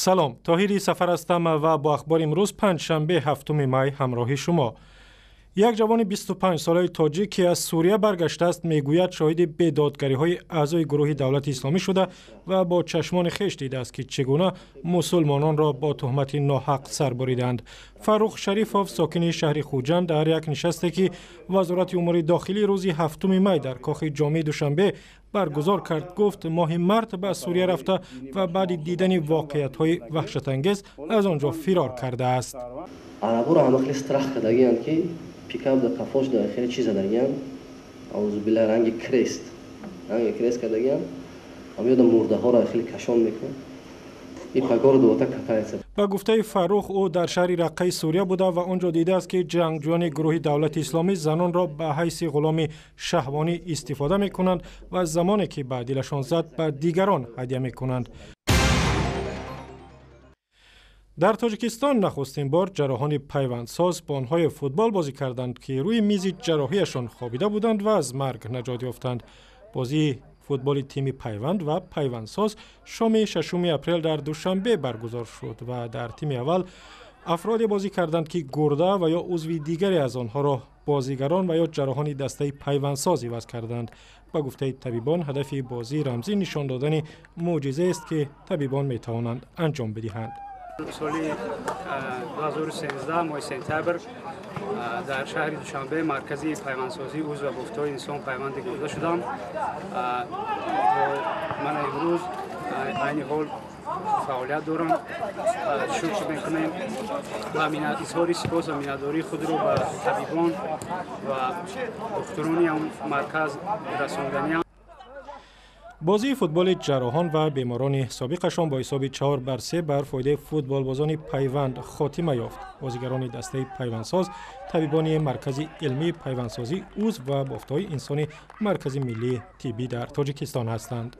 Салом, Тоҳири Сафар ҳастам ва бо ахбори имрӯз, панҷшанбе, 7 май, ҳамроҳи шумо. Як ҷавони 25-солаи тоҷик, ки аз Сурия баргаштааст, мегӯяд, шоҳиди бедодгариҳои аъзои гурӯҳи Давлати Исломӣ шуда ва бо чашмони хеш дидааст, ки чӣ гуна мусулмононро бо туҳмати ноҳақ сар буридаанд. Фаррух Шарифов, сокини шаҳри Хуҷанд, дар як нишасте, ки Вазорати умури дохилӣ рӯзи 7 май дар кохи ҷомеи Душанбе баргузор кард, гуфт, моҳи март ба Сурия рафта ва баъди дидани воқеиятҳои ваҳшатангез аз он ҷо фирор кардааст. Араборо ҳама хеле страх кардагианд, ки пикап да қафош да хеле чиз задагианд, аузубилла, ранги крест, ранги крест кардагианд, ам ёда мурдаҳоро хеле кашон мекунад и по городу вот так катается. Ба гуфтаи Фаррух, ӯ дар шаҳри Раққаи Сурия буда ва он ҷо дидааст, ки ҷангҷӯёни гурӯҳи Давлати Исломӣ занонро ба ҳайси ғуломи шаҳвонӣ истифода мекунанд ва замоне ки ба дилашон зад, ба дигарон ҳадя мекунанд. Дар Тоҷикистон нахустин бор ҷарроҳони пайвандсоз бо онҳое футбол бозӣ карданд, ки рӯи мизи ҷарроҳияшон хобида буданд ва аз марг наҷот ёфтанд. Бозии футболи тими Пайванд ва Пайвандсоз шоми 6 апрел дар Душанбе баргузор шуд ва дар тими аввал афроде бозӣ карданд, ки гурда ва ё узви дигаре аз онҳоро бозигарон ва ё ҷарроҳони дастаи Пайвандсоз иваз карданд. Ба гуфтаи табибон, ҳадафи бозӣ рамзӣ нишон додани мӯъҷизаест, ки табибон метавонанд анҷом бидиҳанд. Соли 2013, моҳи сентябр, дар шаҳри Душанбе, маркази пайвандсозии узв ва бофтҳои инсон, пайванди гурда шудам. Ман имрӯз айни ҳол фаъолият дорам. Шукр мекунем ва изҳори сипос ва миннатдории худро ба табибон ва духтурони марказ расонданиам. Бозии футболи ҷарроҳон ва беморони собиқашон бо ҳисоби 4 бар 3 бар фоидаи футболбозони Пайванд хотима ёфт. Бозигарони дастаи Пайвандсоз табибони маркази илмии пайвандсозии узв ва бофтҳои инсони Маркази миллии тиббӣ дар Тоҷикистон ҳастанд.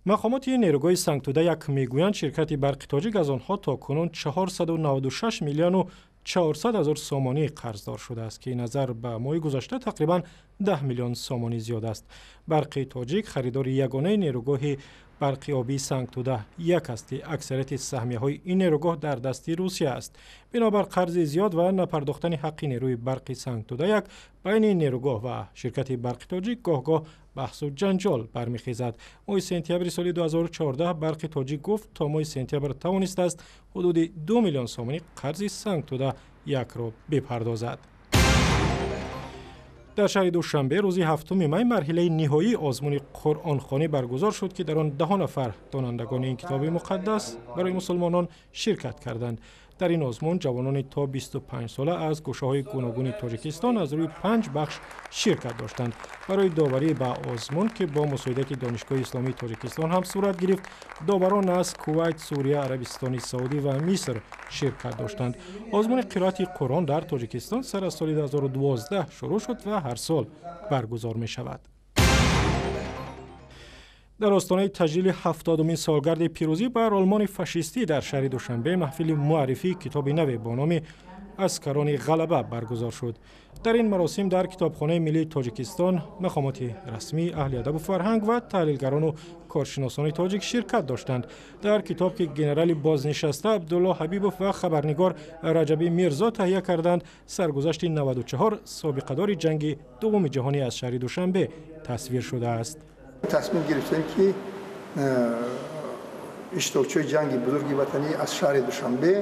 Мақомоти нерӯгоҳи Сангтуда 1 мегӯянд, ширкати Барқи Тоҷик аз онҳо то кунун 496 миллиону 400 ҳазор сомонӣ қарздор шудааст, ки назар ба моҳи гузашта тақрибан 10 миллион сомонӣ зиёд аст. Барқи Тоҷик харидори ягонаи нерӯгоҳи барқи обии Сангтуда 1 аст, ки аксарияти саҳмияҳои ин нерӯгоҳ дар дасти Русия аст. Бинобар қарзи зиёд ва напардохтани ҳаққи нерӯи барқи Сангтуда 1, байни нерӯгоҳ ва ширкати Барқи Тоҷик гоҳ-гоҳ баҳсу ҷанҷол бармехезад. Моҳи сентябри соли 2014 Барқи Тоҷик гуфт, то моҳи сентябр тавонистааст ҳудуди 2 миллион сомонӣ қарзи Сангтуда 1-ро бипардозад. Дар шаҳри Душанбе рӯзи 7 май марҳилаи ниҳоии озмуни қуръонхонӣ баргузор шуд, ки дар он даҳо нафар донандагони ин китоби муқаддас барои мусулмонон ширкат карданд. Дар ин озмун ҷавонони то 25 сола аз гӯшаҳои гуногуни Тоҷикистон аз рӯи панҷ бахш ширкат доштанд. Барои доварӣ ба озмун, ки бо мусоидати Донишгоҳи исломии Тоҷикистон ҳам сурат гирифт, доварон аз Кувайт, Сурия, Арабистони Саудӣ ва Миср ширкат доштанд. Озмуни қироати Қуръон дар Тоҷикистон сар аз соли 2012 шурӯъ шуд ва ҳар сол баргузор мешавад. Дар остонаи таҷлили 70-умин солгарди пирӯзӣ бар Олмони фашистӣ дар шаҳри Душанбе маҳфили муаррифии китоби наве бо номи «Аскарони ғалаба» баргузор шуд. Дар ин маросим дар Китобхонаи миллии Тоҷикистон мақомоти расмӣ, аҳли адабу фарҳанг ва таҳлилгарону коршиносони тоҷик ширкат доштанд. Дар китоб, ки генерали бознишаста Абдулло Ҳабибов ва хабарнигор Раҷабӣ Мирзо таҳия карданд, саргузашти 94 собиқадори ҷанги дуввуми ҷаҳонӣ аз шаҳри Душанбе тасвир шудааст. Тасмим гирифтем, ки иштирокчиҳои Ҷанги Бузурги Ватанӣ аз шаҳри Душанбе,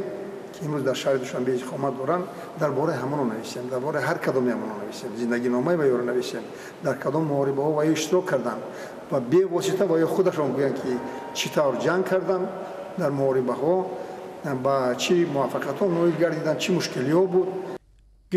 ки имрӯз дар шаҳри Душанбе иқомат доранд, дар бораи ҳамоно нависем, дар бораи ҳар кадоми ҳамоно нависем, зиндагиномаи ваёро нависем, дар кадом муҳорибаҳо ваё иштирок карданд ва бевосита ваё худашон гӯянд, ки чӣ тавр ҷанг карданд, дар муҳорибаҳо ба чӣ муваффақиятҳо ноил гардиданд, чӣ мушкилиҳо буд.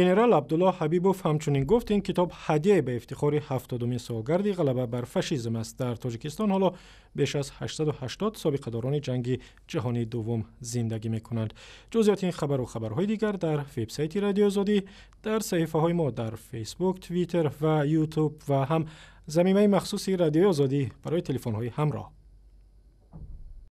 Генерал Абдулло Ҳабибов ҳамчунин гуфт, ин китоб ҳадияе ба ифтихори 70-умин солгарди ғалаба бар фашизм аст. Дар Тоҷикистон ҳоло беш аз 880 собиқадорони Ҷанги ҷаҳонии дуввум зиндагӣ мекунанд. Ҷузъиёти ин хабару хабарҳои дигар дар вебсайти Радиои Озодӣ, дар саҳифаҳои мо дар Фейсбук, Твиттер ва Ютуб ва ҳам замимаи махсуси Радиои Озодӣ барои телефонҳои ҳамроҳ.